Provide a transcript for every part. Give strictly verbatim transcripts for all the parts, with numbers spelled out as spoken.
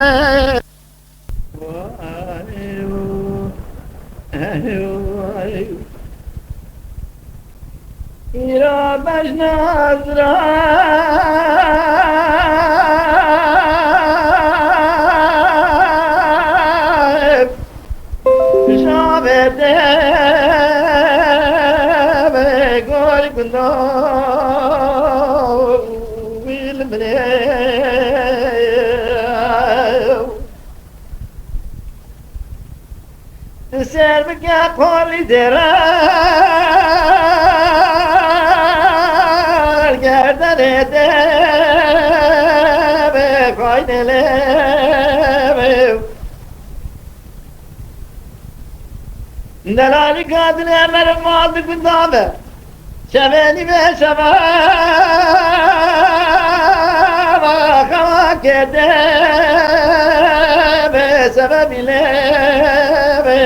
Îro bejna zira. Şavê dê ve gor gundo wî li min ê. Tu ser bike polî dêre gerdenê dê ve xaynê lê ve. Delalî gadine meriv mal di gunda be. Şevê nîvê şeva xewa kê dê be sebebî lê be.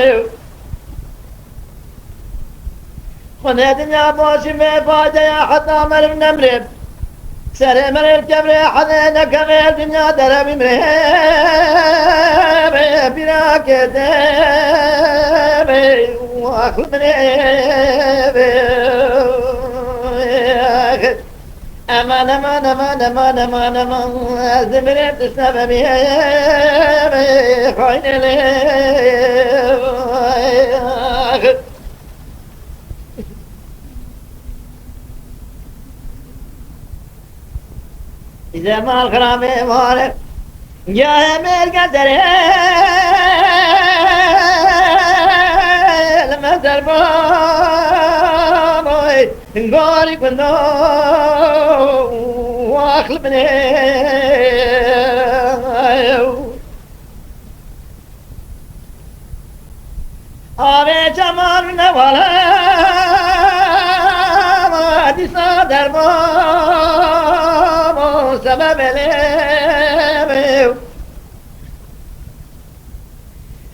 Xwedê dinya başî me fayde ya heta meriv nemrê. Serê merê kevrê hedê nekevê dinya derevî mirê. Pîra kê dê be û axli mirê be. Eman, eman, eman, eman, eman, eman. Ez dimirê tu sebebî xaynê lê. Îze mal xirabê mare. Ya mêrge derê li me derboy. Gorî gundo axli binê. Avê çeman newala dîsa derman sebebê lê.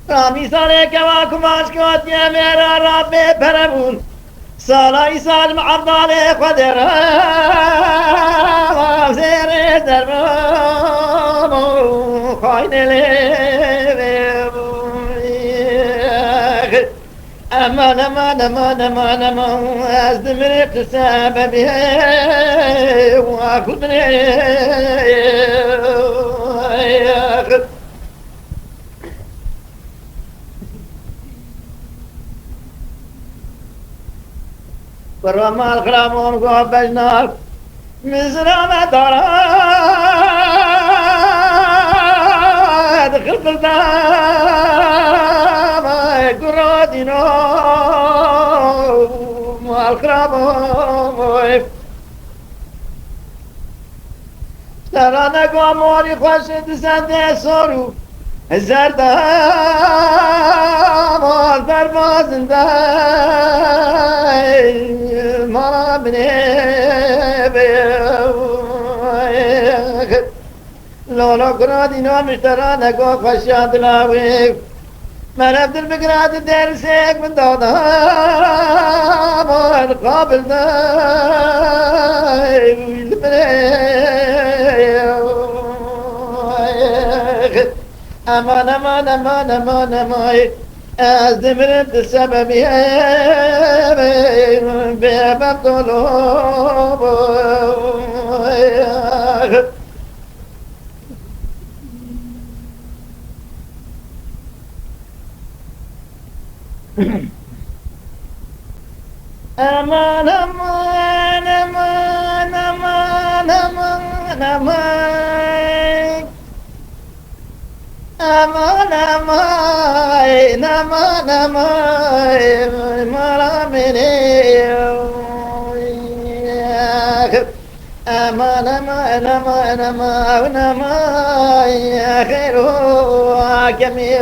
Ramîsalê kewa kumaş gotiye mêra Rabbê pere bûn. Sala îsal mi Ebdalê Xwedê re zêrê derman û xaynê lê. Eman, eman, eman, eman, eman, ez dimirê tu sebebî wa xwe binê. Kurra mal xirabon go bejnar, mizrana dara dixil bilda, kurra dîno mal xirabon. Serane gamorî xweş di sendê sor û zerda mal derbazinde mala binê be. Lolo kura dîna miştera nego xweşiya dila wê. Merevdir bigiradi dersek min dada man qabil de li bire. Eman, eman, eman, eman, eman. Ez dimirim tu sebebî bêbem dolo. Aman, aman, aman, aman, aman, aman. Aman, aman, aman, aman, mala min ê. Aman, aman, aman, aman, aman, xêro akemê.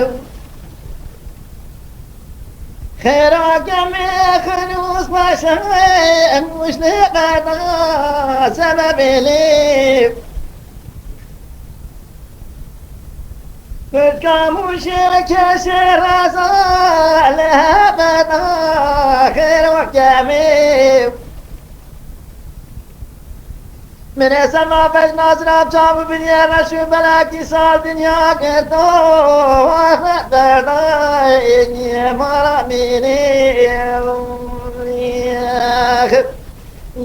Xêro akemê xinûs paşa, em muşlê qeda sebebê lê. Kutka muşê keşê reza lê hebeda xêro akemê. Min ê sema vej naziram çav û biniyê reş û belekî sal dinya girto. Derdayê mala mînê.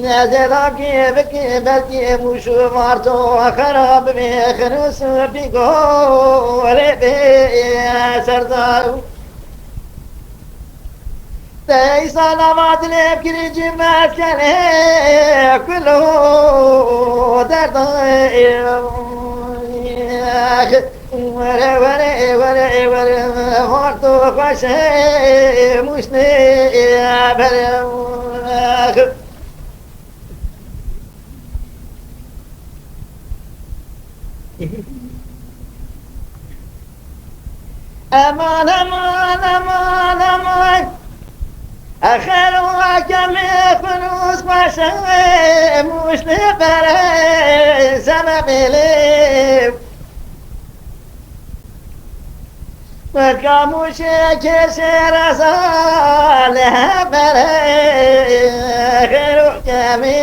Nezêdakî bikî belkî mûş û marto xera bibê xirus û pîgo lê bê serdar. Te îsa nava dilê kirî cî meskelê kulo derdayê. Were, were, were, were, horto xweşê muştê bere. Eman, eman, eman, eman. Exer û ekemê xunûs xweşê muştê bere zeme bêlê. Weka mûşê kêşê reza lê bere xêr û kemî.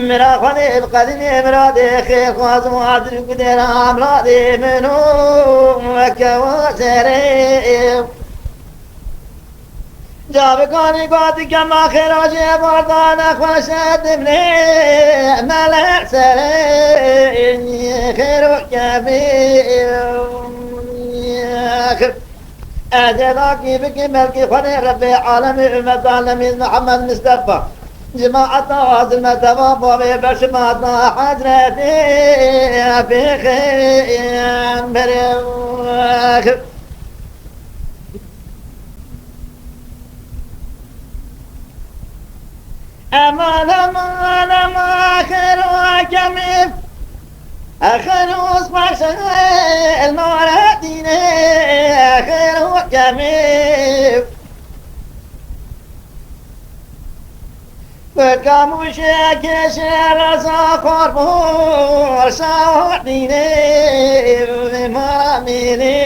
Mira xwedê bi qedînê miradê xêr xwazim û adir û gudêra miradê min û weke wa serê. Cavikanî got kema xêra jê bardane xweşe dimrê mele serê xêr û kevî. Ez ê lakî bikim belkî xwedê Rebbê alemê ûmet alemî Mihemed Mistefa. Cemaeta hazir me teva bavê beşimata Hezretê Pêxemberê. Eman, eman, eman, xêr û kemî. Xêr û xweşe, el mare dînê, xêr û kemî. Bi kamûşê kêşê reza xor bû, şawa dînê, mara mînê.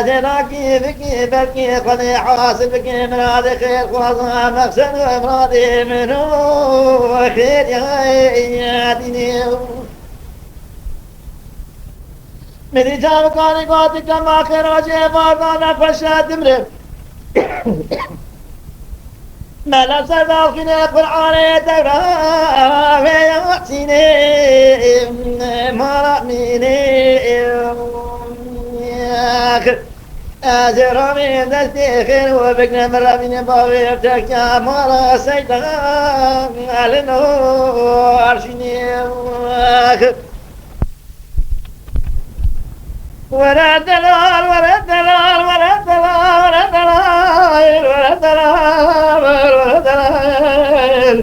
Zênakî bikî belkî xwedê hasil bikî miradê xêr xwaza mexsed û miradê min û xêriyê dînê. Min dî çavikanî gotî kema xêra jê barda nexweşe dimre. Mela ser daxîne Qur'anê tevra ve Yasînê mara mînê. Ez ê ramê destê xêr û bikne min ramînê bavê tevka mara seyda elin û arşînê. Were delal, were delal, were delal, were delal, were delal, were delal.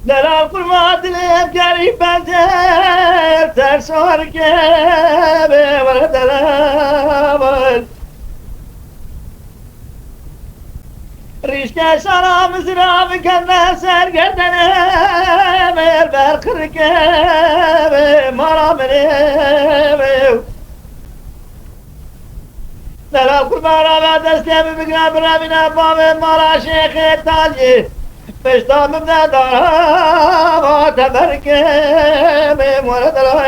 Delal kurma dilê gerî bende, tersar kebe, were delal. Rîşke şara mizra bikevne ser gerdene, mêr berqirke be mara minê be. Delal qurbana ve destê min bigre birevîne bavê mara Şêxê Taliyê. Pişta min de dara va teberke be mara delal.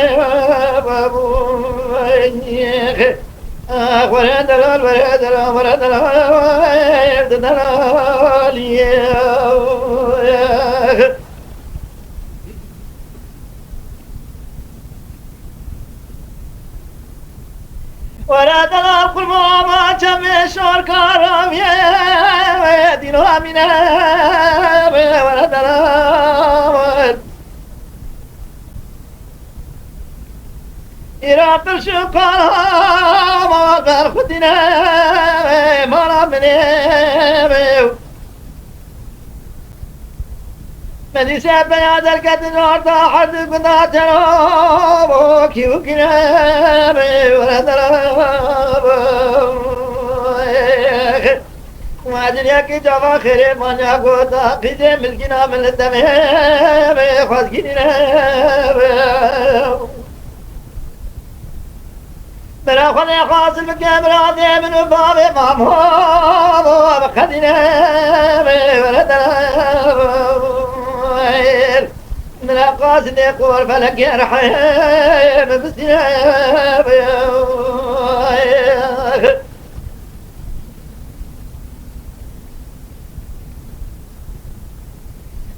Were delal, were delal, were delal, were delal. Were delal, qurban çemê şorkara wê, dîno Emîne, were delal. Îra tirş û qama berxudîne mala minê. Medîse peya derketin orta herd gunda tero kî û kîne were dera. Weciliyekî cava xêrê manya gota, qîdê milkîna min li demê xwezgînîne. Bira Xwedê hasil bike miradê min û bavê mamo, bi qedîne were delal. Bira qasidê qor felekê rehê min bistîne.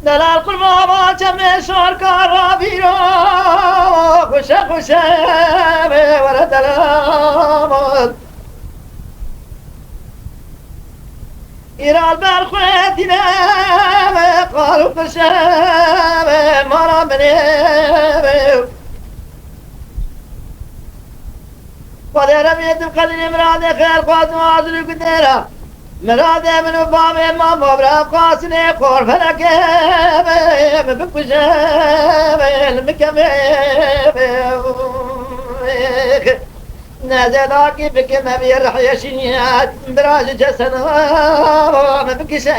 Delal qurba va çemê şarka ra bîra, xuşe xuşe were delal. Îral ber xwe tîne, qal û qirşe mara min ê. Xwedê remê tu qedînê miradê xêr xwazin û azil û gundê re. Miradê min û bavê mamo bira qasinê xor felekê min bikuje, min bikeve. Nezedakî bikime vî rihê şîniyet, bira ji ceseda min bikişe.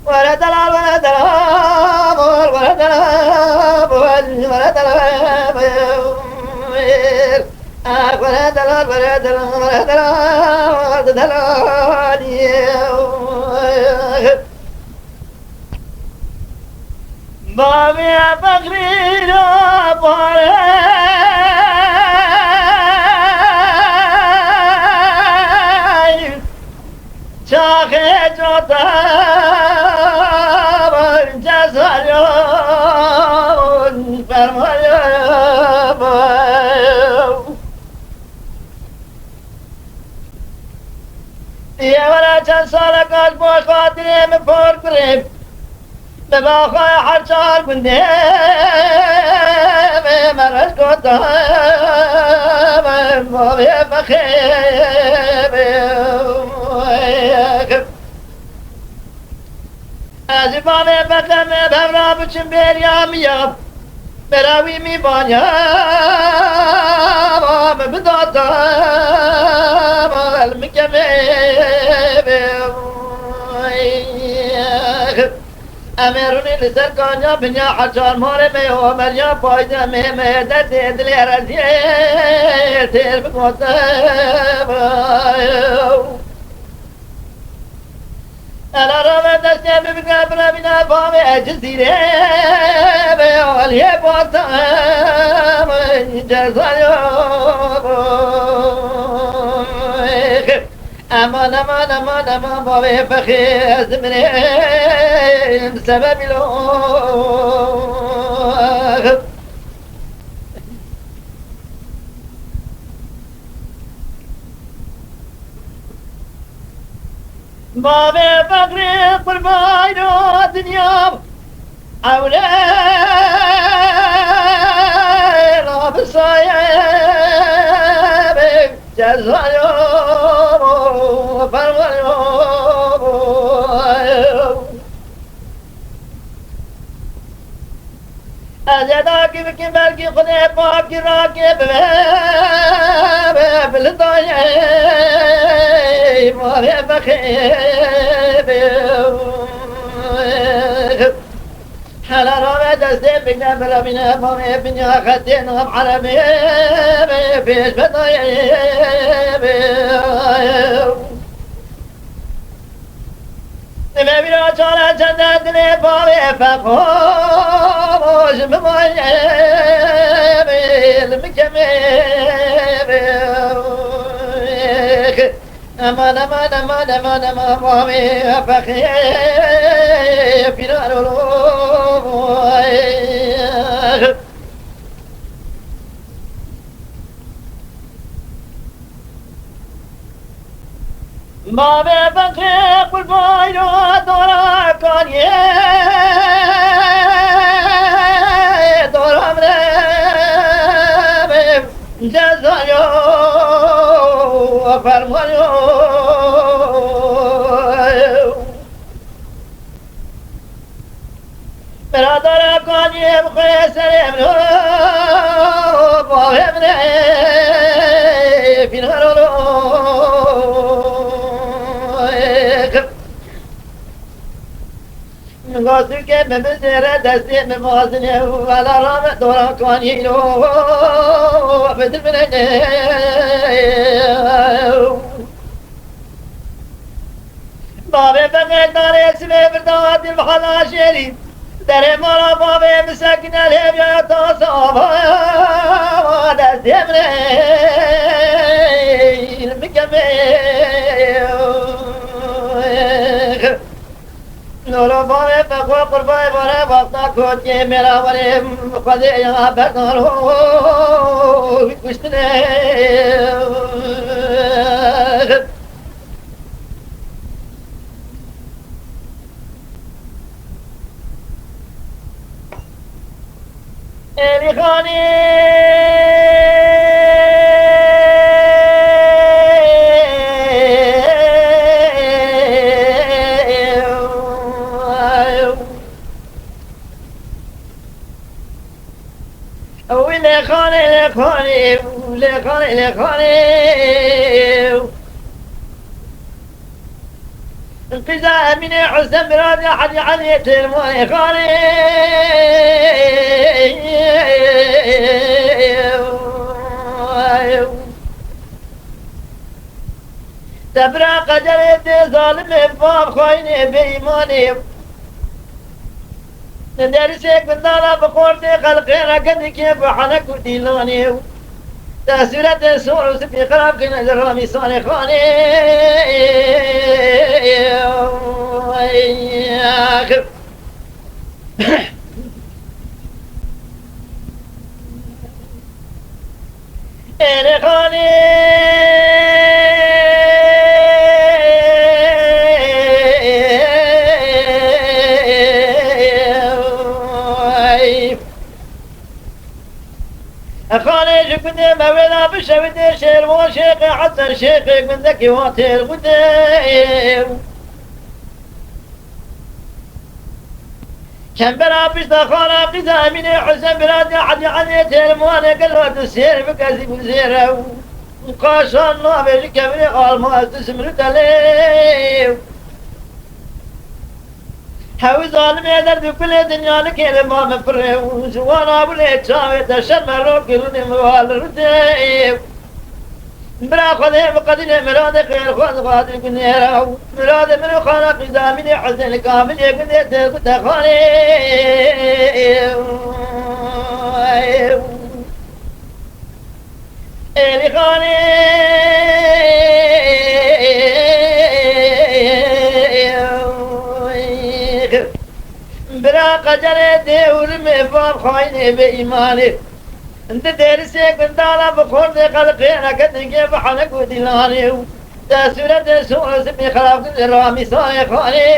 Were delal, were delal, were delal, were delal. Ah, were delal, were delal, were delal, delal. Bavê Fexrî ra parey. Çaxê cotan cezaryon fermanyon. Yê were çend salek ez bo xatirê min por kurê. Bi baxayê her çar gundê me reş gotan, bavê fexê. Ez ê bavê fexê me bevra biçim bêriya min ya. Bera wî mîvaniya me bidata, me el min kemê. Em ê rûnê li ser kanya binya hecar malê me yo, meriya payde me, me derdê dilê reziyê têr bigota. Ela rave destê min bike birevîne bavê Cizîrê, be aliyê bata cezaya. Eman, eman, eman, eman, bavê fexê ez dimirêm, sebebî lo. Bavê fexrê qurbayno dinya. Ewlê la bi sayê bê cezayo fermayo. Ez ê dakî bikim belkî Xwedê pakî rakê bibe, be bilindayê mavê fexê be. Hela rave destê bigre birevîne bavê binya xetê nam erebê pêş bedayê be. Divê vîra çare çende dilê bavê fexo ji min mayê be, li min kemê be. Eman, eman, eman, eman, eman, bavê fexê firar olo. Bavê fexrê qurbayno dora kaniyê, dora mine be cezayo fermayo. Biradara kaniyê bi xwe serê min o, bavê min ê fînar olo. Dûkê min bizêre destê min mazine û vela rame dora kanîno bidimrene. Bavê Bexê darê simê birda dil hala jêrî. Derê mala bavê min sekine lêvya tasa ava destê min ê min kemê. Nora bavê Bexê qurbayê vare vexta kotiyê mêra were Xwedê ya berdaro kuştine. Êlî Xanê. Ew lê Xanê, lê Xanê, lê Xanê, lê Xanê. Qîza Emînê Husên Miradê Hecî Eliyê Têrmanê Xanê. Te bira qederê dê zalimê, bav xayinê bêîmanê. Li derisê gundala bi xortê xelqê re kedikê bi henek û dîlanê û te sûretê sor û sipî xirab kine li Ramîsanê Xanê. Êlê Xanê. Xanê ji gundê Mewêla Bişewitê Şêrvan Şêxê Hesen Şêxê gundekî wan têr gundê. Çembera pişta xana qîza Emînê Husên Biratê Hecî Eliyê Têrmanê gelo tu sêr bike zî bi zêre û qaşan navê ji kevirê alma ez tu simri telê. Hewî zalimê derd û kulê dinya nikê li ma min pirê û ji wan abûlê çavê te şerme rokî rûnê min wa li rûdê. Bira Xwedê bi qedînê miradê xêr xwe dixwazî gunêra û miradê min û xana qîza Emînê Husên Kamilê gundê te bite Xanê. Êlî Xanê. Bira qederê dê û rimê bav xayinê bêîmanê. Di dêrisê gundala bi xortê xelqê neke dingê bi henek û dîlanê û te sûretê sor û sipî xirab kir Ramîsanê Xanê.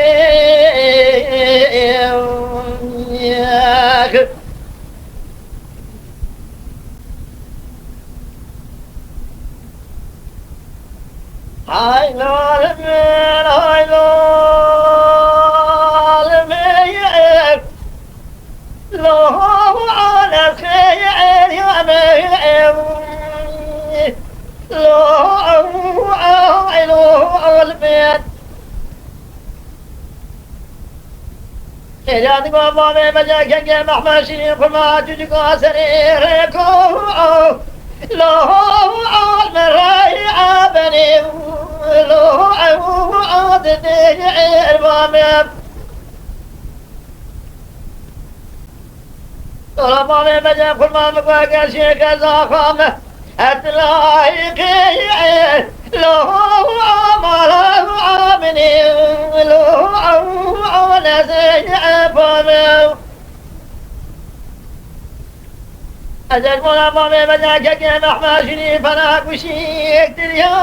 Hay lal min, hay lal min, lo alem xeyr ya min, lo, lo alem. Êrya digo bavê me cakekê mehme şîrîn xurma çûçika serê rêko. Lo al me rey ebenê, lo ew adetê erba me. Dola bavê me cem xurma mi ku eger şêke zaxa me. Etlayqê lo amala aminê lo lezê pame. Ez ecmala bavê me cakekê mehme şîrîn fena kuşî yektir ya.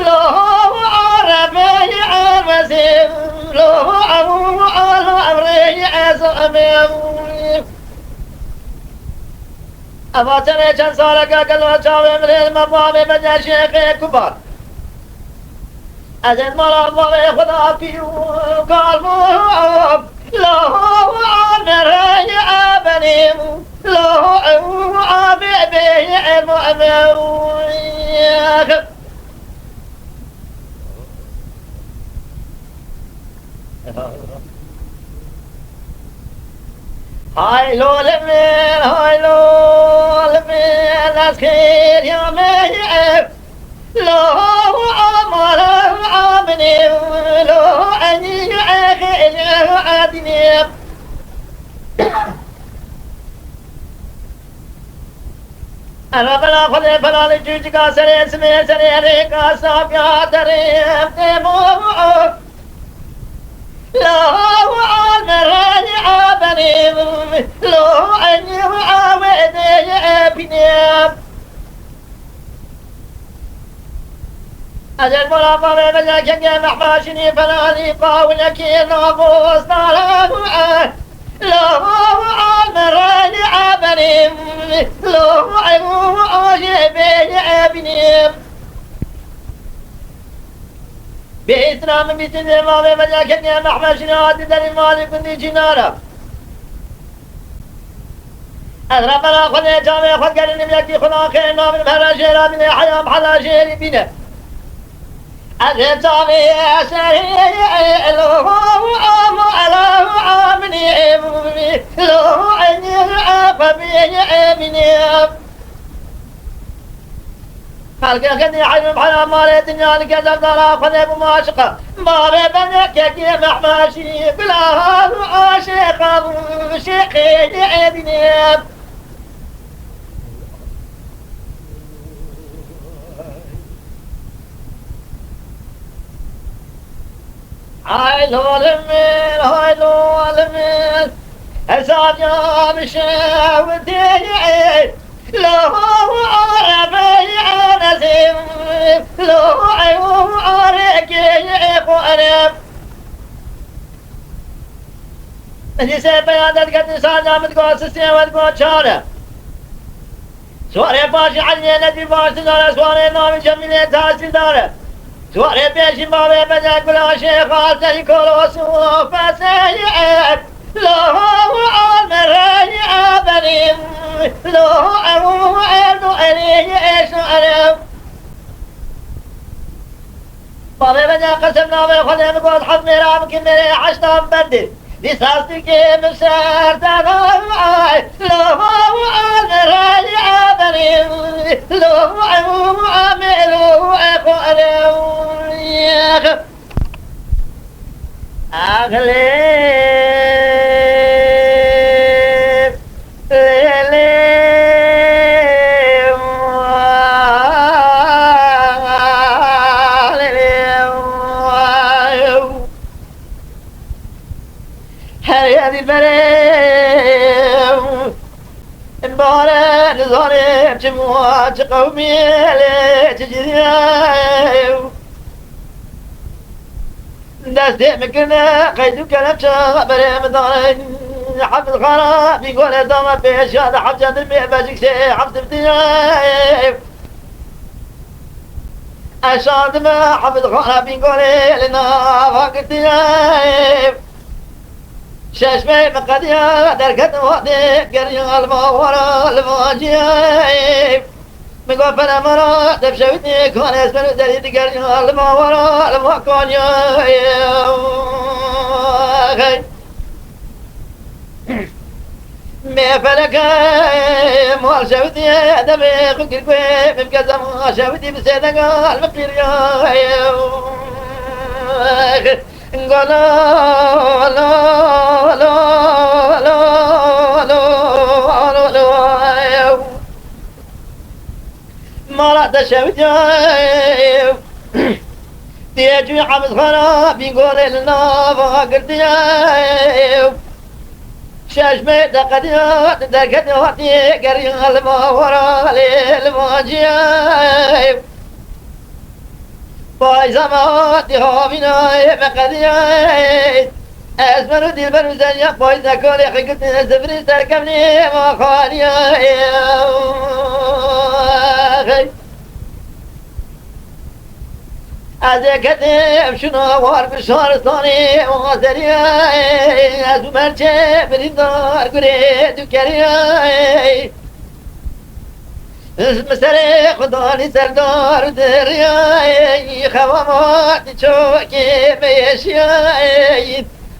Lo arabê ermezê lo alo emrê ez amê. Eva tenê çend saleke gelo çavê min ê me bavê me de şêxê kubar. Ez ê mala bavê xwe de pî û kal bûm. Lo nereyê ebenî lo abê bê elma emew. Hay lo li min, hay lo li min, ez xêriya me ye. Lo amala aminê, lo enî xêriya adinê. Ana bela xwedê pelalê cûcika serê simê serê rêka safiya derê têmo. Lo almerayê abenê, lo enî awêdê ye bînê. Ez ê ji bo lafavê vecakekê mehbaşinî felanî qawilekê navostara. Lo almerayê abenê, lo ajê bê ye bînê. Bê îsra min bîtin dê mavê vecakekê mehbaşinî hatî derî malî gundî çînara. Ez rebera xwe lê çavê xwe digerînim yekî xwe naxê navin hera jêra bîne heyam hela jêrî bîne. Ez ê çavê serê lo amo elo aminî lo enî xwe bîne. Xelkê xedî heyvim hera malê dinya li kezef dara xwedê bû maşiqa. Bavê benekekî mehmaşî bila aşêqa bû şêqê êdînê. Hay lolim min, hay lolim min. Hesab ya bişewtê. Lo arabey anezim. Lo ayu arekê xwarem. Êdî sê peya derketin saca min digot sisê we digot çar e. Suarê paşî Eliyê Nedî başdar e, suarê navî Cemîlê tahsîldar e. Suarê pêşî bavê Bede Gula Şêx Azeyî Kolosu feseyê. Lo almereyê abenim. Lo ewu erdu eriyê eşu erem. Bavê Bede qesem navê Xwedê min got, heft mêra bikin mêrê heştan bendê. Vî sastikê min ser te navay. Lo almereyê abenim. Lo ewu amêlo exo erem. Axlê, lê, lê, lê, lê, her yadî berê. Bare nizane çi bû, çi qewmî lê çi cihê. Destê min kirine qeyd û kelepçe berê min dane. Hefiz Xana Bîngolê dame pêşiya de hevce dilmê bejik sê heft diye. Ez şandime Hefiz Xana Bîngolê li nava girtiye. Şeş meh min qediya derketim hatê geriya li ma wara li ma ciyê. Min got, "Pere me re, te bi şewitî kanê esmer û derî digerî, li ma we re, li ma kanî." Hey. Mê feleke mal şewitî, demê xwe girkuyê, min bi kezema şewitî bi sêdega li min qîriya. Hey. Golo, lo, lo, lo, lo, lo, lo, lo, ew. Mala te şewitî, ew. Diye cû Hemiz Xana Bîngolê li nava girtiye, ew. Şeş meh te qediya, te derketiya, hatî geriya li ma wara, lê li ma ciya, ew. Payza me hatî havînayê me qediyayê. Ez me û Dilber û Zeliya payza karê xwe girtine zivirî ser kevnê me xaliyayê. Ez ê ketim şuna war bi şaristanê û Azeriyayê. Ez û merçê birîndar gurê dukeriyayê. Min serê xwe danî serdar û deriyayê, xewa ma di çokê me yeşiyayê.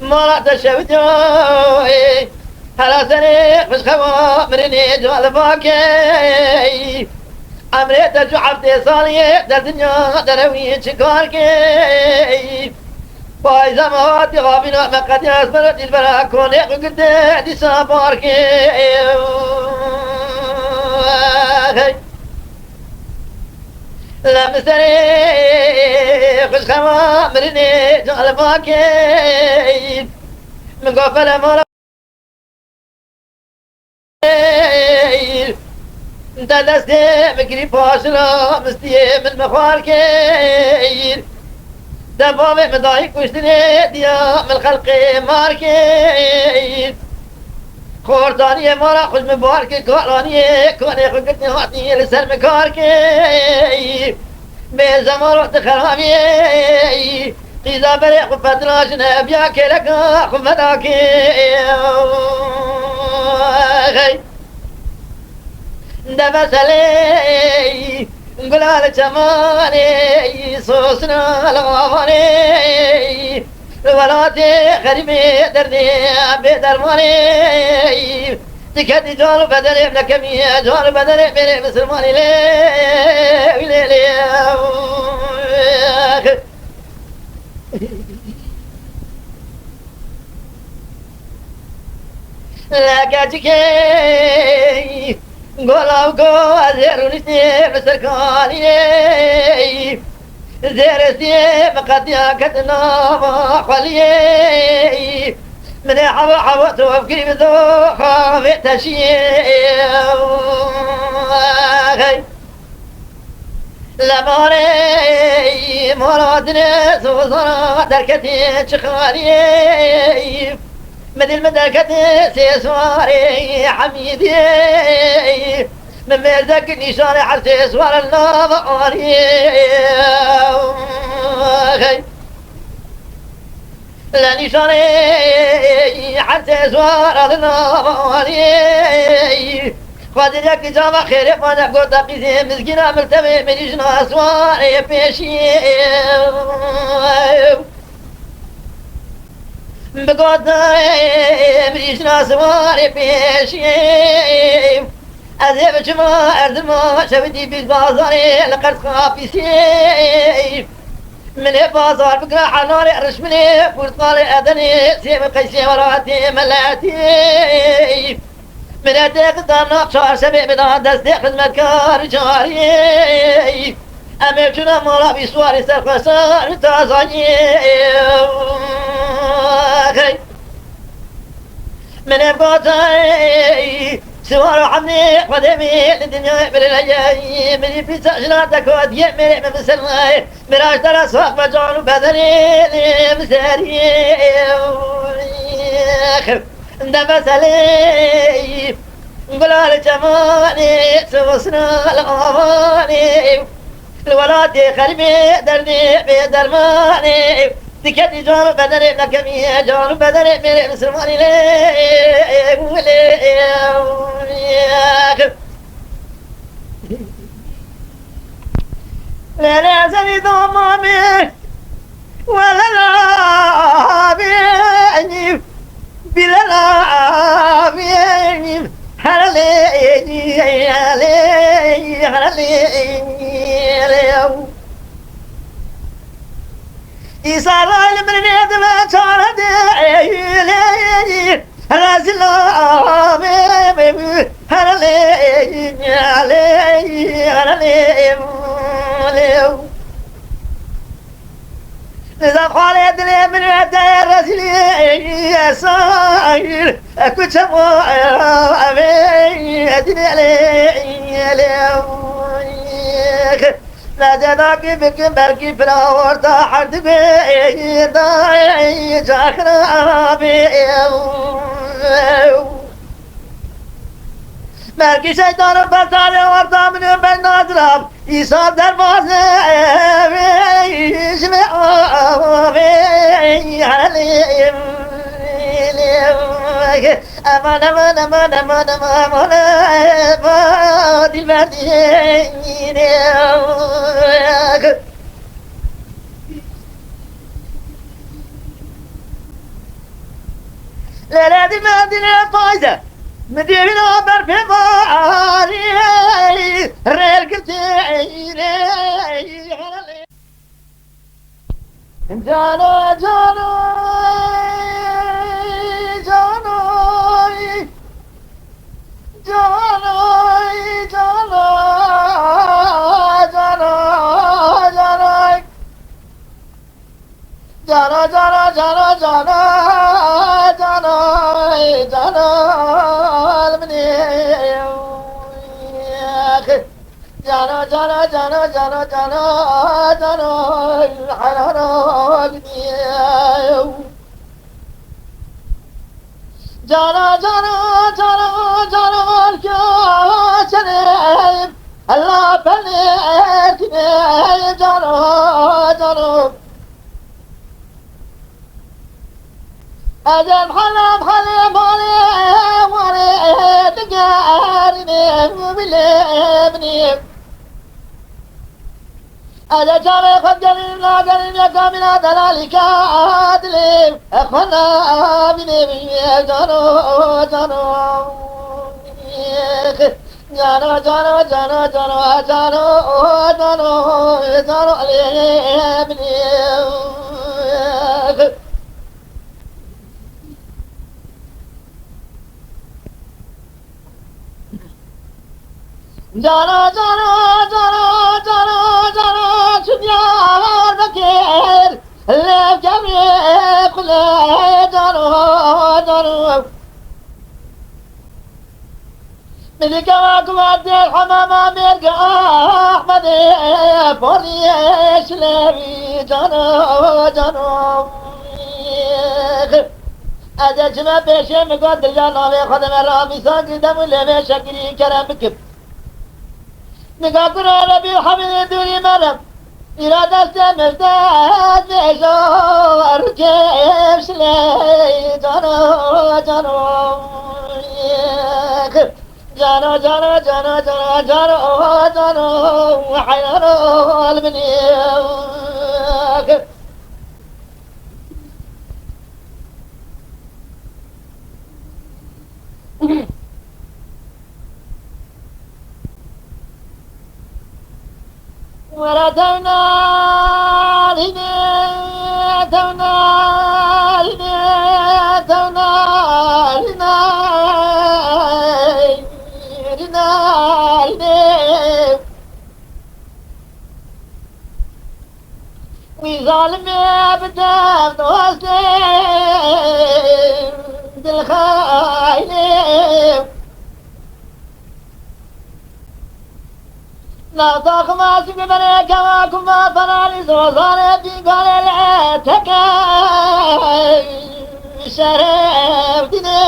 Mala te şewitî, ey, hela serê xweşxewa mirinê calibakê. Emrê te çû heftê saliyê, der dinya derewî çi kar key. Payza me hatî xavîna me qedî ez bera dîlbera konê xwe girtê dîsa bar key. Hey. Lem serê xweşxewa mirinê calibakê. Min got fele mala. Te destê min kirî paşina, mistiyê min mixwar kir. Te bavê min dayî kuştinê, diya min xelqê mar kir. Xortaniyê mala xweş min bar kir, karaniyê konê xwe girtî hatî li ser min kar kir. Bê zemaro tu xerabiyê. Qîza berê xwe fetina jine biya kêleka xwe vedakê. Hey. De meselê gula li çemanê, sosina li avanê. Welatê xerîbê derdê bê dermanê. Diketî can û bedenê nekemî, can û bedenê mêrê misilmanî lê, lê, lê. Leke çikê gola û go ez ê rûniştê bi serkaniyê. Zêrestiyê bi qetiya ket nava xweliyê. Min ê hewa hewa tu ev kirî bi doxa vê teşiyê. Hey. Lemarê moradine sozana derketê çixaniyê. Min dil min derketê sê suwarê hemîdiyê. Min mêrdek nîşanê her sê suwar nava aniyê. Hey. Li nîşanê her sê suwar li nava aniyê. Xwedê yek cava xêrê fane gota qîzê mizgîna miltevê min jina suwarê pêşiyê. Bigota mirîşna siwarê pêşiyê. Ez ê biçima erdima şewitî bîst bazarê li qers xapîsiyê. Min ê bazar bikira helalê rişminê, purtqalê edenê, sêv û qeysê welatê meletî. Min ê têxida nav çarşemê bida destê xizmetkar û cariyê. Em ê çûna mala bîst warê serxwesar û tazayê. Hey. Min ê vatayê siwar û hemdê Xwedê min li dinyayê bileleyê. Min ê pîsa jina te ku diyê mêrê min bisermayê. Miraj te re sax be can û bedenê lê miseriyê. De meselê gula li çemanê, sosna li avanê. Li welatê xerîbê derdê bê dermanê. Diketî can û bedenê nekemî, can û bedenê mêrê misilmanî lê, lê. Lê lê zerî domamê. Welelabî, bilelabî, herelê, herelê. Îsraîl min nêdime çare de, lê, lê. Rezîl abê, herelê, herelê, herelê. Nizam xalê dilê min te rezîlî, esayîr, kuçemo, evê, dilê, lê, lê. Lezê dakî bikin belkî pira orta her dibe, dayê, caxira abê. Belkî şeytanın fesarê orta min ben nazram. Îsa derbazê wê ji me avê helê. Eman, eman, eman, eman, eman, eman, dilberdî. Lele dilberdî ne payze. Min dêvîna ber pê barî, rêl girtî. Cano, cano, cano, cano, cano, cano, cano. Cano, cano, cano, cano, cano, cano, min ê. Cano, cano, cano, cano, cano, cano, cano, min ê. Cano, cano, cano, cano, cano, cano, Allah beni etme, cano, cano. Ecem halam halim hale, wale, digerine, bile, bile. Ece çavê xwe gelîm, nagelîm, yeka mîna delalî ka dilê xwe nabînê bînê cano, cano. Cano, cano, cano, cano, cano, cano, cano, lê bînê. Cano, cano, cano, cano, cano, çi diyar Bekir, lê kevê xulê, cano, cano. Min dî keva ku vatê hemama mêrge Ahmedê, poriyê şilevî, cano, cano. Ez ê çime pêşê, min got, dirya navê xwe de me ramîsa girdem û lê vê şekilî kerem bikim. Min got, kuro Rebî Hemîdê dûrî me re. Îra destê min dest vêjo rûkê şilê cano, cano. Cano, cano, cano, cano, cano, cano, heyran ol min ê. Were tewna rîne, tewna rîne, tewna rîne, rîne, rîne. Wî zalimê bi dev dostê dilxayînê. Navta xima sî bi berê kewa kuma fananî zozanê bîgarê lê teke şeref dînê.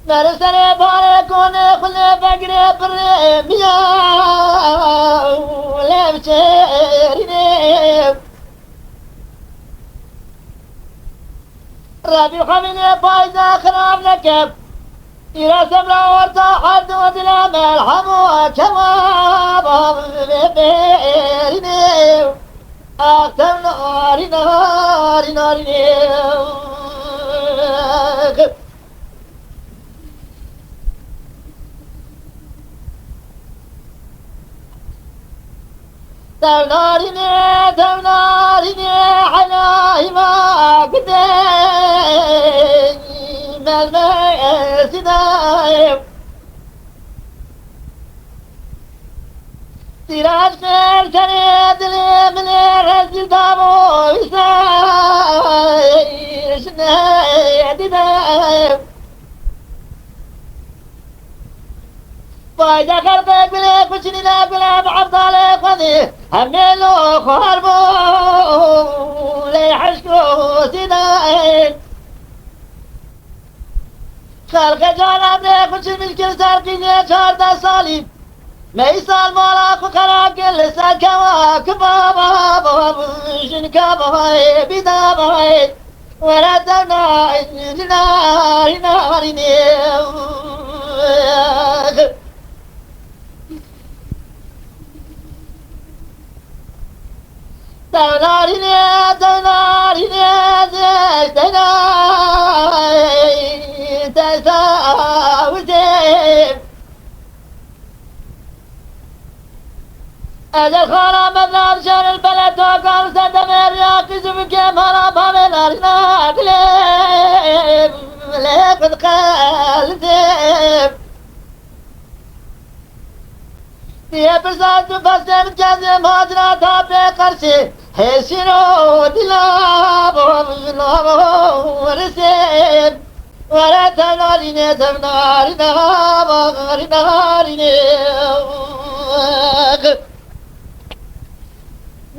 Meriserê barê konê xulê vegirê birê miya lê biçêrînê. Rebî xemînê payze xirab neke. Îra semra orta herd û dile merhem û kewab vê bêrînê. Ax tev narî, narî, narînê. Tev narînê, tev narînê, helahî ma gidê, melmesî dayê. Tîraşkên tenê dilê min ê rezîl dabo wîsa jinê dide. Fayda xelqê gulê xuşinî ne gulê bi Ebdalê xwedî hemê lo xwar bû lê hişk û sînayê. Xelqê canan dê xwe çi milkir ser qîzê çardeh salî. Meysal mala xwe xera kir li ser kewa ki baba, baba, jinka bayê, bîda bayê. Were tevna, rîna, rîna, rînê. Tewnarînê, tewnarînê, tewnarînê, teysa witê. Ecel xana mevla şer el bele tokan sedemê riya kizim ke mara bavê narîna dilê lê qed qeltê. Diye pirsa tu pesê min kezê macera ta pê qersê. Hêsîno dila bo, dila bo, risê. Were tevnarînê, tevnarîna, barînarînê.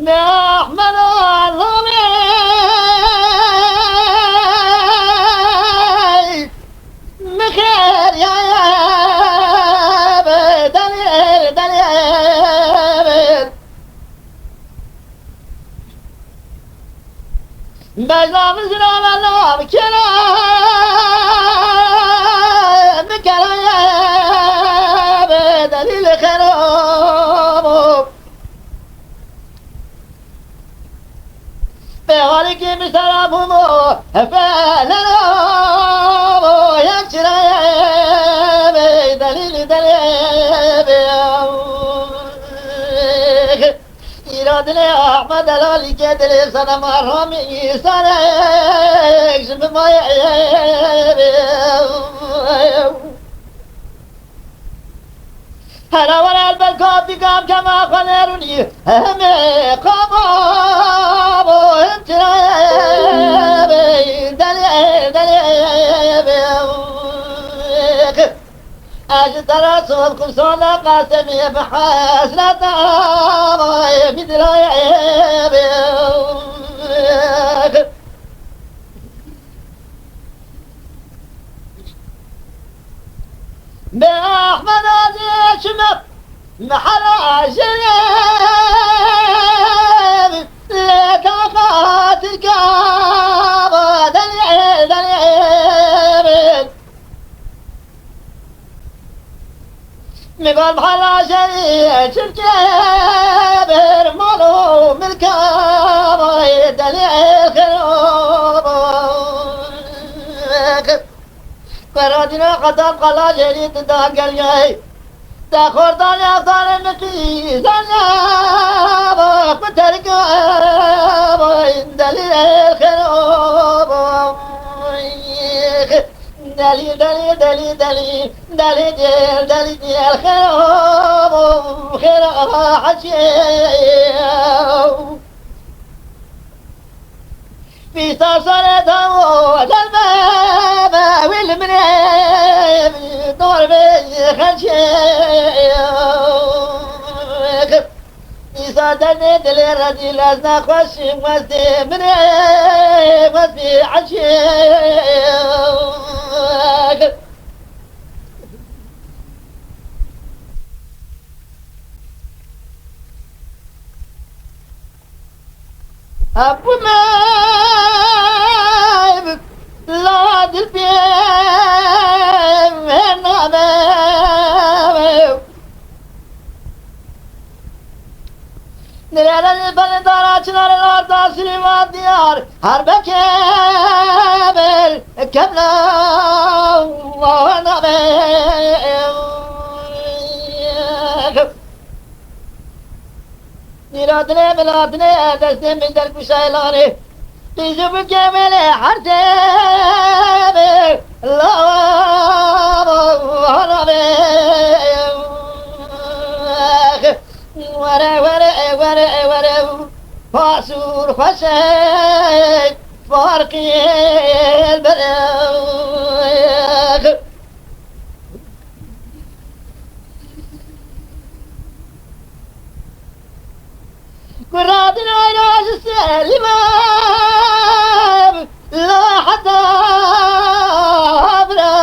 Mehmed Azamê. Mixêr ya be, delîl, delîl. Mecla min zira ve nav kera, min kera ye be, delîl xerabo. Pêxalîkî min sera bûmo, hefe lera bo, yek çirayê bê, delîlî delê bê. Îra dilê Ahmed Helalî ke dilê Senem Aramî sarek ji min mayê bê. Hera were elbet ka bîgam kema xwe nêrûnî. Hemê qama bo him çirayê bê, delê, delê bê. Ez ji te re soz qursan de qasemê bi hesreta vayê min dirayê bê. Bi Ehmeda dê çime mehera jê lê taqa tirka ba delê, delê. Migal bala jeyî çirkê bir mal û milka vay delî xirab. Qeradîna qedam qala jêrî tu dan gergay. Te xordan ya zanê min qîzan ya bak min terka vay delî xirab. Delî, delî, delî, delî, delî, dêl, delî, dêl, xêro, xêro, hecê. Pîsa sarê dawo, delme, me, wî li min ê, dor bê, xecê. Îsa derdê dilê rezîl ez nexweşim westê min ê westê eşê. Hebû me la dil pê name. Nirêre li belê dara çinarê arda Silêman diyar. Her bekê bil kemla wana be. Nîra dilê min a dilê destê min dergûşa elanê. Qîzû bike wêlê her têbê lawa hana be. Were, were, were, were. Pasûr xweşe, farqî bere. Kuradin ayna ji Selîman la heta bira.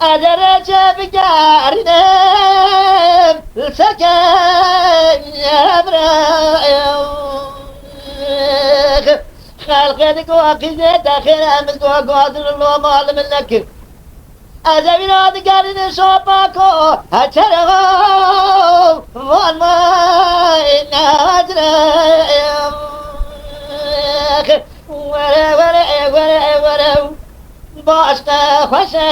Derece bigerînim li ser kevre. Xelqê digo qîzê te xêr em digo gazin lo mal min nekir. Ez evîna digerînim şopa ko heçere van me necre. Were, were, were, were. Başka xweşe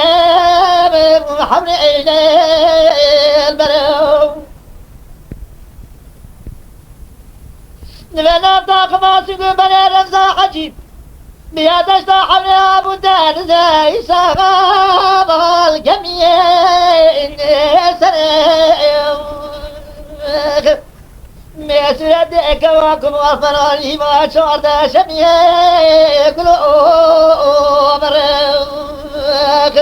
bi hemle eylel berew. Nivena taxima singû bere Remza Hecî. Biya deşta hemle abu denize îsa bal gemiye sere. Mesûret eke wa ku wa ferarî va çardeh şemiyê gulo merek.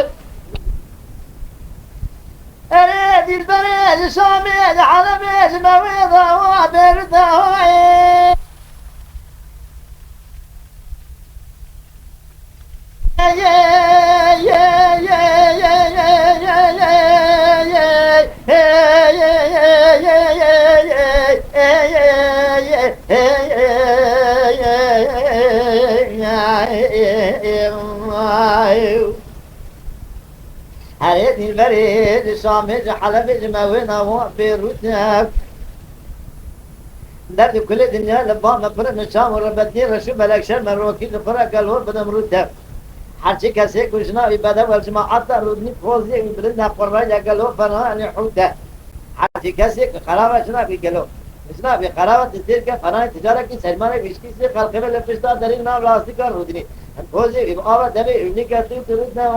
Erê dîlberê li Şamê, li Helebê, ji me wê dawa bêrû dawayê. Herê dîlberê, ji Şamê, ji Helebê, ji me wê nawa bêrût e. Derd û kulê dinya li ba me pir in, çav û rebetiyê reş û belek şer me rokî li xwe re gel hor bidim rû te. Her çi kesê ku jina wî bedew e, cemaeta rûdinî poziyê wî bilind e, xwe rayda gelo fena enê hût e. Her çi kesê ku xerab e, jina wî gelo. Jina wî xerab e, tu sêr ke fena ticarekî sermanê vişkî sê xelqê me li pişta derî nav lastika rûdinî. Pozê wî bi ava devê û nîke tu tu rûdine.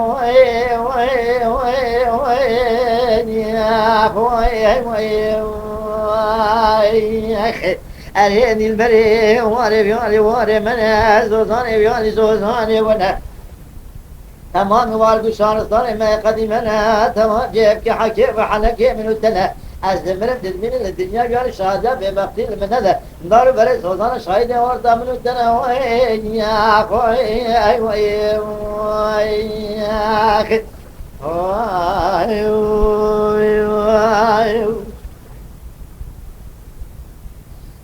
Erê dîlberê, warê vîyarê warê min e, zozanê vîyarî zozanê we ne. Temamî warg û şaristanê me qedîme ne, temam cêvkê hekê ve henekê min û te ne. Ez dimirim dizmînin li dinya vîyarî şadiya bêbextî li min nede. Dar û berê zozana şahidê orta min û te ne. Oy, ya, oy, ay, oy, oy, ya, xi-, oy, oy, oy.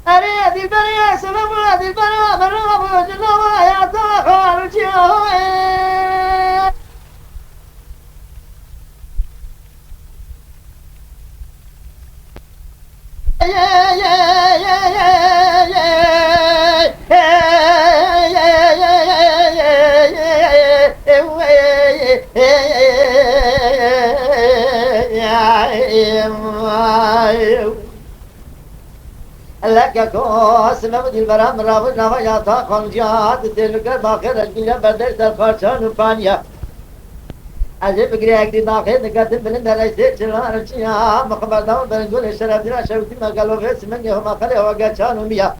Erê dîlberê, sebeba dîlbera min rabû, cilava ya te xalçiya. Leke ko, simev dîlbera min rabû, nava ya ta xanciya, tu têlûke baxê rejgîne berdey ser xarçan û paniya. Ez ê bigirê ek dî daxê diketim bilind e, reysê çilan çiya, mixberdam beringolê şerefdîna şewtî me gelo vê simengê homa xelê hova geçan û miya.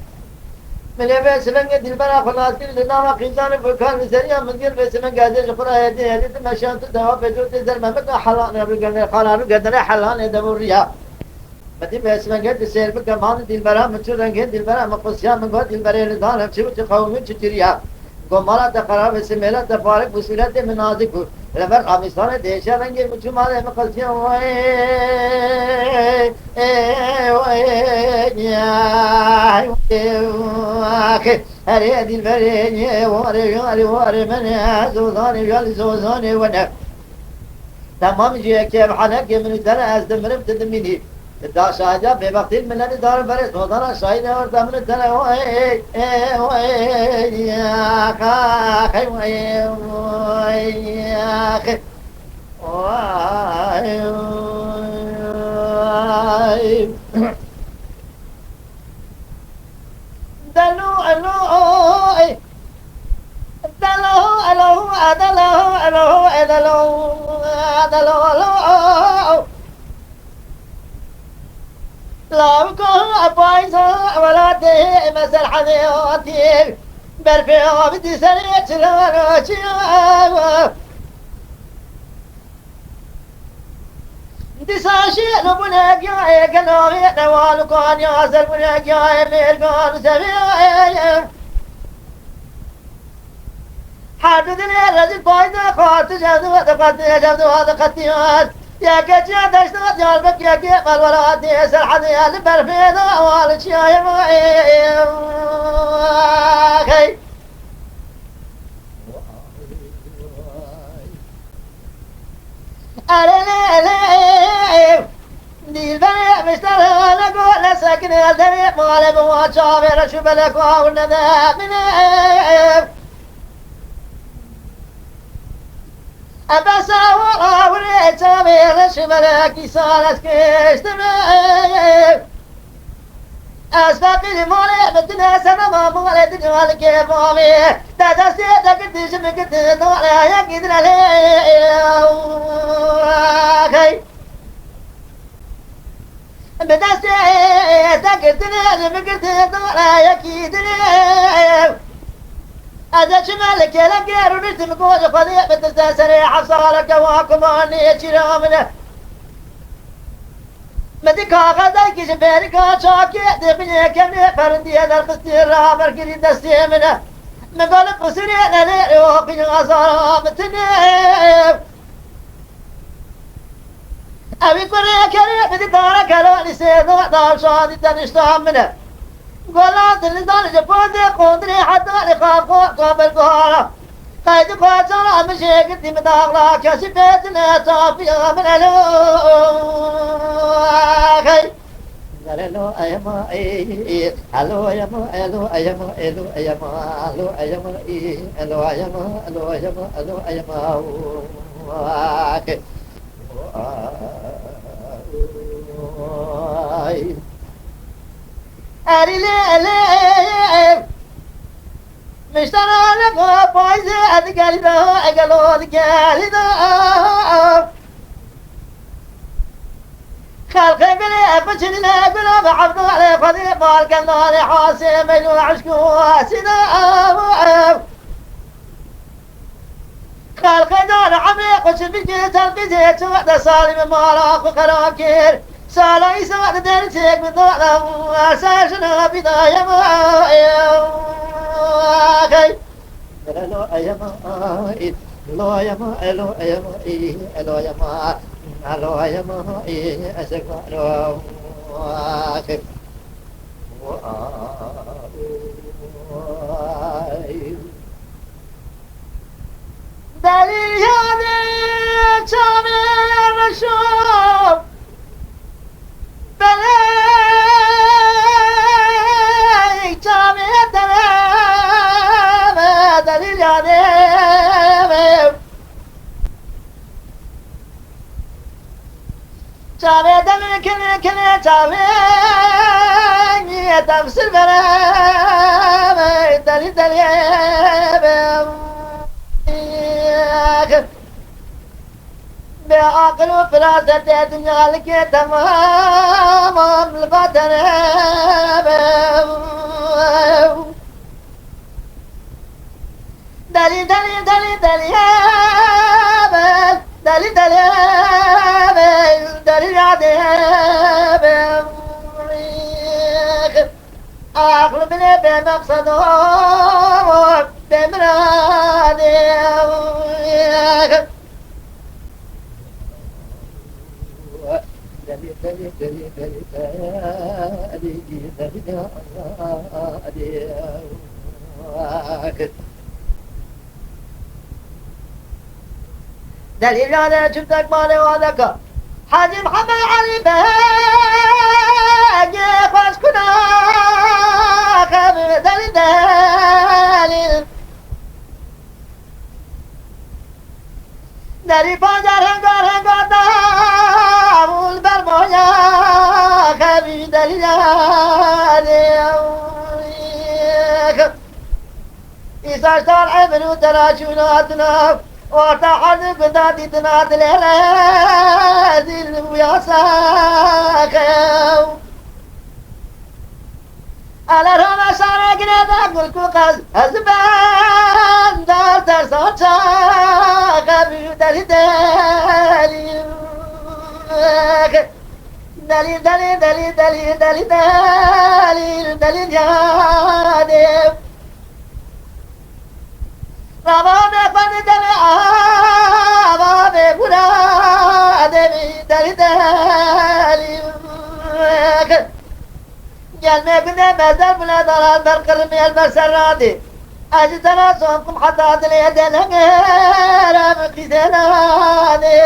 Milê vê simengê dîlbera xwe nasî li nava qîzan û furkan li seriya min gir vê simengê ez ê ji xwe re hêdî hêdî tu meşan tu dewa pêco tê zer me bike helanê rûgerdê xalan rûgerdene helanê devûriya. Xwedî bi hêsmengê tu sêr bike, mani dîlbera min çi rengê dîlbera min qusiya min got, dîlberê li danem çi û çi qewimî çi çiriya. Got, mala te xerab e, simêla te farik bû, sûretê min nazik bû. Li ber qamîsanê dihêşe rengê min çû malê min qesiya. Wey, ê, wey, ya, wey, wey. Erê dîlberê, warê, warê, warê min e, zozanê, ya li zozanê we ne. Temam jî yekê ev henekê min û te ne, ez dimirim tu dimînî. Da şahidiya bêbextî min nedî dar berê sozana şahîdê orta min û te ne. Oy, ê, oy, ya, xey, oy, oy, ya, xey. Oy, oy. Delo, elo, oy. Delo, elo, adelo, elo, edelo, adelo, elo, o. Lawiko, apayza, welatê, me ser hevê hatî. Berfê avî di serê çilan, çiyan. Dîsa şêr bûne giyayê gelavê newal û kaniya zer bûne giyayê mêrgan û zevê. Her du dilê rezîl payîzê xwartiş, ev diwa diqetî, ev diwa diqetî. Yekê çiya deşta Diyarbekir, yekê Melwelatê Serhedê, li berfê de wan çiyayê me. Hey. Erê lê lê. Dîlberê mişterane got, nesekine derê malê bi wan çavê reş û belek û awir nede min ê. Ebesa wan awirê çavê reş û belek îsal ez kiştim ê. Ez feqîrî malê min tune, senema malê dinya li kêfa min. Te destê te girtî ji min girtî, nalê yekî din e lê. Hey. Bi destê te girtine, ji min girtî, nalê yekî din e. Ez ê çime li kêlekê rûniştim, got ji Xwedê bitirse serê heft saleke wa kumanê çîra min e. Min di kaxezekî ji bêrika çakê, di binê kevnê perindiyê derxistî, rabergirî destê min e. Min got li qisirê nelê, o xîna zara min tune. Ewî kurê kerê, min di dara keranî sêda, dar şadî tenişta min e. Gola dilizan ji pondê qondirê heta li xafxoka berguhara. Qeydî xwecana min jê girtî, min daxla kesî pêtine tafiya min elo. Hey. Elo ema ey, elo ema, elo ema, elo ema, elo ema ey, elo ema, elo ema, elo ema. Ay. Erî lê lê. Miştana lego payzê, ez gelî da, egelo gelî da. Xelqê gulê, ev çinîne gula, me evdalê Xwedê mal, kendalê hasê meylo eşk û hasî da. Xelqê dane emrê xwe çi bike, çend qîzê çi wexte salî min mala xwe xera kir. Sala îsa wexte derî çêk min dane, ser jina bîdaye ma. Hey. Elo ayama, elo ayama, elo ayama, elo ayama, elo ayama, esek elo. Ay. Deriyane çavê reşo, belê çavê dereme, deriyane. Çavê demê kinê kinê çavê niye tefsir bere, delî delî be. Bê aqil û firasetê dinya likê temam li ba te be. Delî, delî, delî, delî, ebe. Delî, delî, ebe. Delî, yadê, ebe. Aql bile bê meqsedo, bê miradê. Delîlane çimtek mane wadeka. Hacî Mihemed Elî Begê xweş kuna xem delî delîl. Derî pancar hengar hengar da, û li ber moya xevî derî derî. Îsa ji dar emir û tera çûna hatina, orta hezî guda dîtina dilê rezîl û yasaxew. Ele rana şare girêde gulku qez, ez ben dar tersa çaxe bî delî delî. Delî, delî, delî, delî, delî, delî, delî, delî, delî, delî. Ravane xwe dideme, avane muradê min delî delî. Gelmê gundê mezel bile dalan ber qirmê el ber serrandê. Ez ji te re sokum heta dilê delengê re min qîzênanê.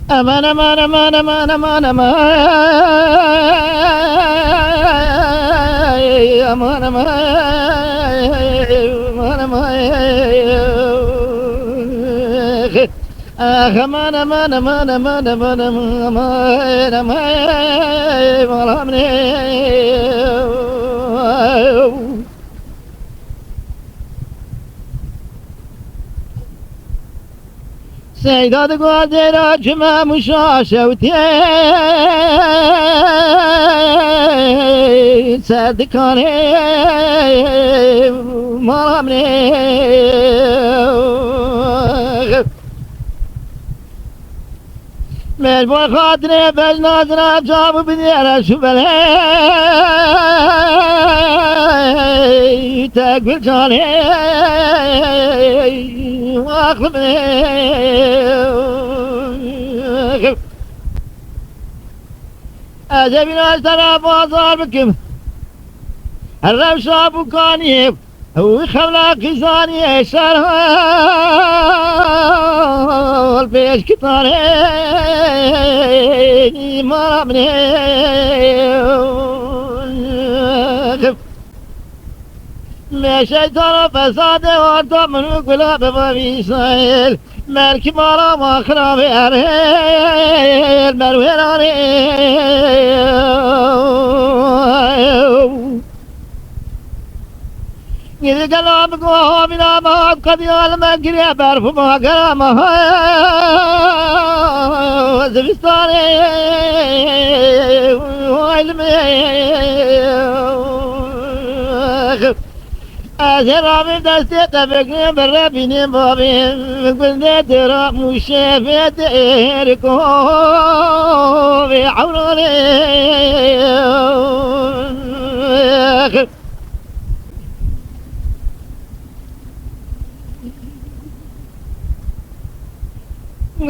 Aman, aman, aman, aman, aman, aman. Aman, aman, aman, aman. Ah, aman, aman, aman, aman, aman, aman, aman, aman. Seyda di guhê dêra çime muşa şewtiyê ser dikanê mala min ê. Mêrboy xatirê bejna zina çav bidêre şu belê te gul canê axlim ê. Ez ê vîna ji te re bazar bikim. Rewşa bûkaniyê wî xewla qîzaniyê şer hol pêşkitanê mala min ê. Lê şeytana fesadê orta min û gula bibim Îsraîl. Merkî mala ma xirabê erêl merwêranê. Gidi gela bi guha bîna ma qediya li me giriye berf û ma gera ma zivistanê. Way li me. Ez ê ravim destê te bigrim bi rebînê babê gundê dira mûşê vê dêriko vê ewranê.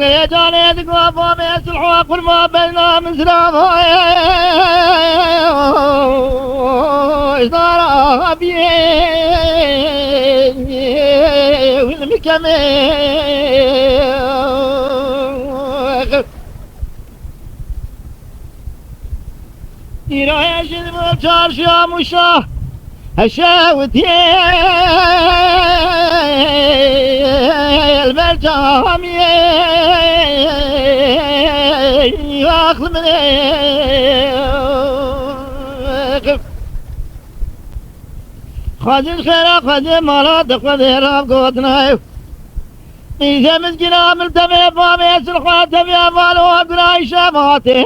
Gê canê digo bamê sulha qurma beyna min zirava. Ji dara biyê wî li min kemê. Îroye ji bo çarşiya Mûşa heşewtiye li ber camiyê axli min ê. Xwedî xêra xwedî mala di xwedê rav gotinayê. Mîzê mizgîna min temê bavê silxwa temê valo gunay şematê.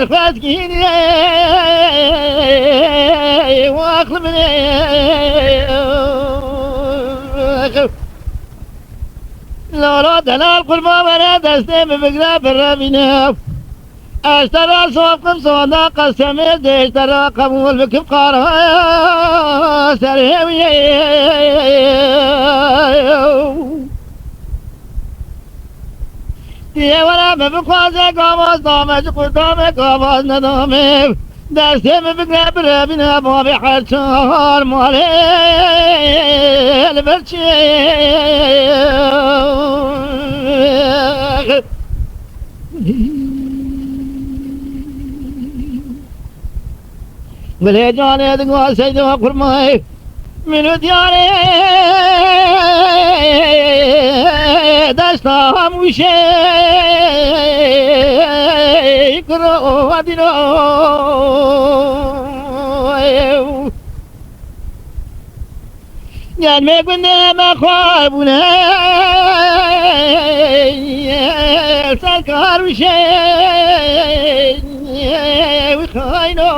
Xwezgînê waxl min ê. Lala delal qurba were destê min bigre birevîne. Ez te re soqim sonda qesemê dê, ez te re qebûl bikim qara serê wî. Tiyê were min bixwaze gavaz dame, ji qurdame gavaz nedame. Destê min bigre birevîne bavê her çar malê li ber çê. Gulê canê digo seyda qurmayê. Min û diyarê desta hemû şey kiro dîno. Gelmê gundê me xwar bûne, serkar û şêx wî xayno.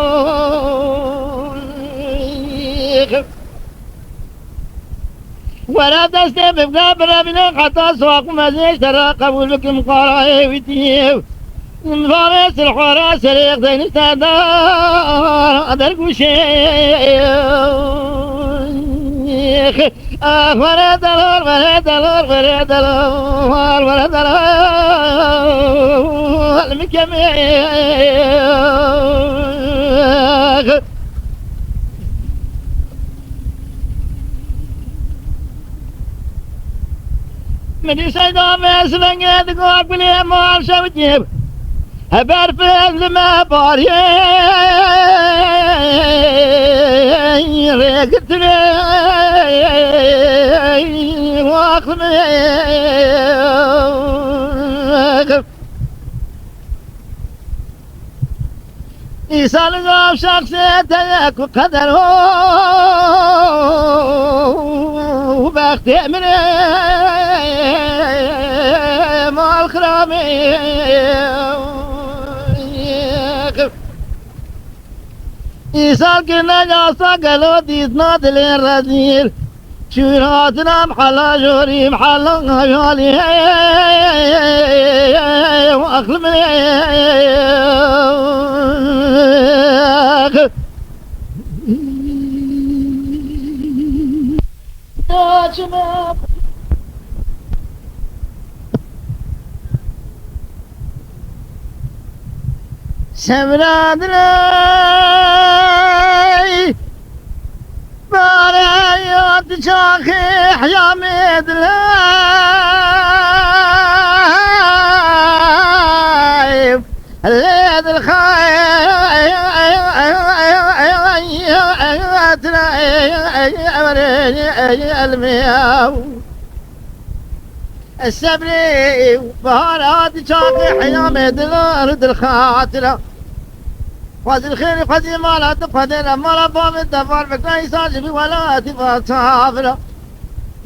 Were destê bibge birevîne, heta soq û mezê ji te re qebûl bikim qarayê wî tî. Vavê silhora serê xzeyni serdar derguşêx. Ah, were delal, were delal, were delal, were delal, mikemêx. Min seyda me sivenge digo gulê mal şewtiyê. Heber fez li me bariyê rêgirtinê waximê. Îsa li gav şexsê te ye ku qeder û bextê min ê mal xiramê. Îsa kirine yasa gelo dîtina dilê rezîl. Şûr hatina hela jorî hela xeyalî. Aqlim. Sevra dilay. Bareyat çaxê heyamê dilay. Lê dilxay elmê. Sebrê û bahar hatî çaxê heyamê dilar û dilxatira. Xwezî xêrî xwezî mala tu xwedê re mala bavê te var bikira îsa ji vî welatî va çavira.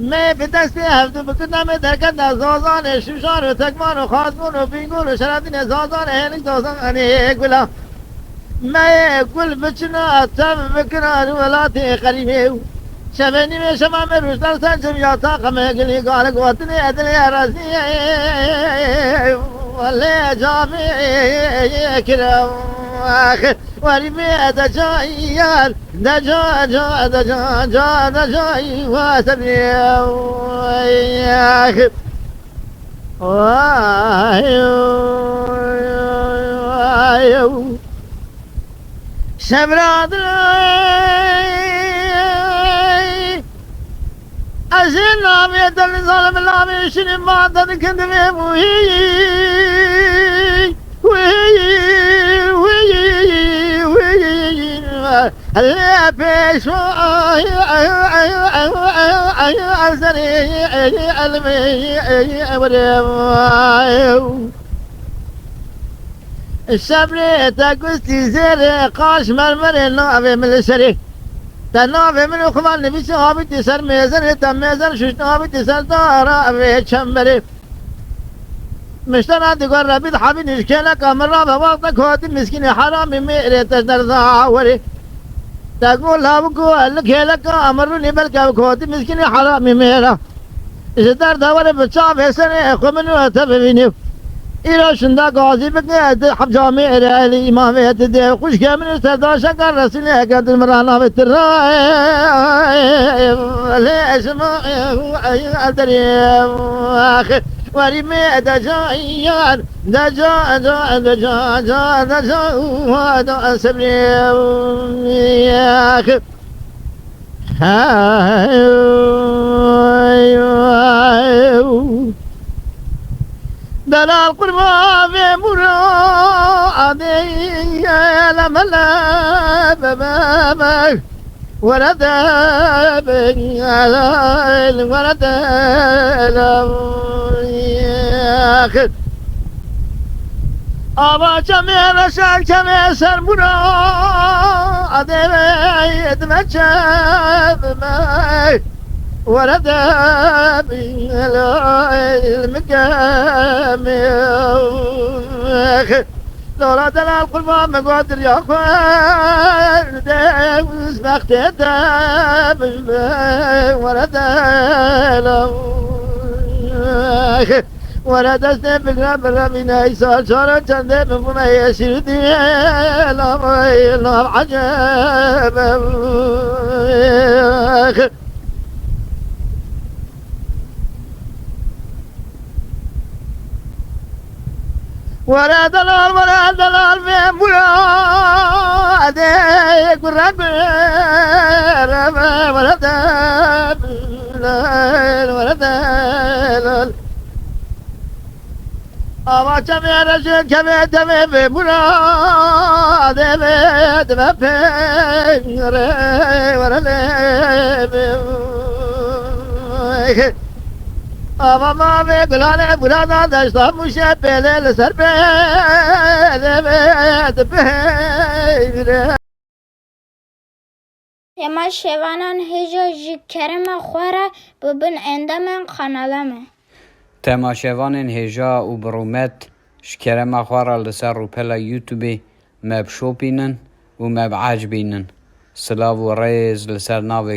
Me bi destê hevdû bikirine me derkete zazanê şûşar û tekman û xazmûn û bîngûl û şerefdînê zazanê hênik zazanê gula. Me yê gul biçina tev bikina li welatê xerîbê û şevê nîvê şeva me rûjdar ser cem ya taqe me gilî garik watinê edilê erazî lê camê kira. Werî bê de cayan de ca ca de ca ca de ca wa sebê. Vay, vay, vay. Şevra dilay. Ez ê navê te li zalim navê şirin ma te dikin divê bûyî. Wî, wî, wî, wî. Lê pêş serê elmê. Sebrê te gustî zêrê qaş mermerê navê min li serê. Te navê min û xivan nivîsî avîtî ser mêzerê te mêzer şuşt avîtî ser dara vê çemberê. Miştena digo rebît hebî nîşkêleka min rabe wexte kotî miskînê heramî mêrê te derda werê. Te got lawiko li kêleka min rûnî belke kotî miskînê heramî mêra. Ji derda were bi çavê serê xwe min û te bibînî. Îro şinda gazî bike di heb camê ere elî îmamê didê xwişkê min û serdaşeka resînê eke dil min ra navê tira. Lê ez ma derê. Werî me de cayan, de ca, de, de ca, ca, de ca, wa da sebrê. Delal qurban vê muradê, ele mele bebe. Were de bin elal, were de elal. Ava çemê reşel çemê ser bura adê dime çemê. Were de bin elal mikemê. Lola delal qurban me got dirya xwe de wî bextê te bişbe were delal. Were destê bigre birevîne, îsal çaran çendê min bûme yê şîrdî, nav ey, nav eceb. Were delal, were delal, vê muradê gure gure, were delal, were delal. Ava çemê rejê kevê demê vê muradê vê dime pêre, were lê vê. Ava mavê gulanê buradan deşta muşe pêlê li ser pêlê vê dipêre. Temaşevanan hêja ji kerema xwe re bibin endamên kanala me. Temaşevanên hêja û bi rûmet ji kerema xwe re li ser rûpela YouTubeê me bişopînin û me biecibînin. Silav û rêz li ser navê